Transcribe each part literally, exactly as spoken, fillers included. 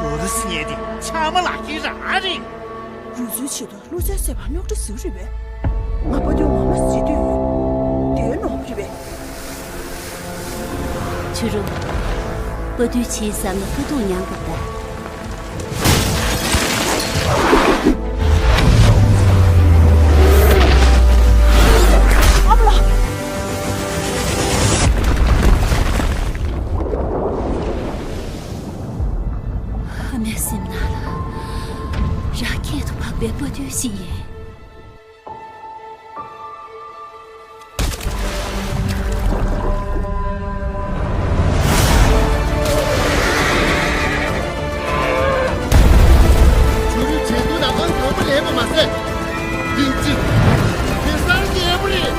ཨུ་རུ་སུ་ཉེ་དེ་ཆ་མ་ལག་གི་ར་རེད། རུ་སུའི་ཆེད་དུ་ཀླུ་རྩ་བསད་པ་རྙོག་དྲ་ཟིག་རེད་པས། ང་པ་དུས་ངོ་མ་ཟེར་དུས་དེའི་ནོར་བུ་རེད་པས། ཆུ་རུ། པ་དུས་ཆེའི་བསམ་ན་ཀ་ཐུག་མྱང་དགོས་ད། ཨ་མ་ལགས། ཨ་མའི་སེམས་ནང་ལ་ར་ཁྱད་དུ་འཕགས་པའི་པ་དུས་ཤིག་ཡིན། ཆུ་རུ་བྱེད་དུས་ན་ཁང་དང་པོ་ལེན་པ་མ་ཟད། ཡིན་གཅིག་དེ་སར་རྒྱལ་པོ་རེད།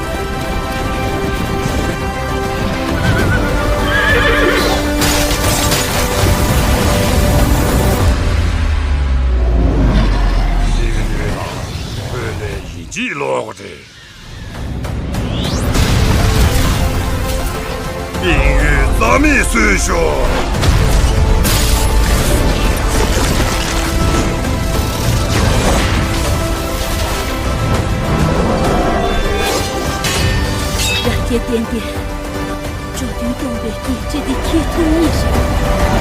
ཡིན་ཡོད་ལ་ཁོས་ལས་ཡིན་གཅིག་ལོག་རེད། དབྱིན་ཡུལ་རྩ་མེད་བཟོས་ཤོག་ར་སྐྱེ་ལྡན་ཏེ། འགྲོ་དོན་སྟོང་པའི་སྐད་ཆ་འདི་ཁྱེད་ཐུག་ཉིད་རེད།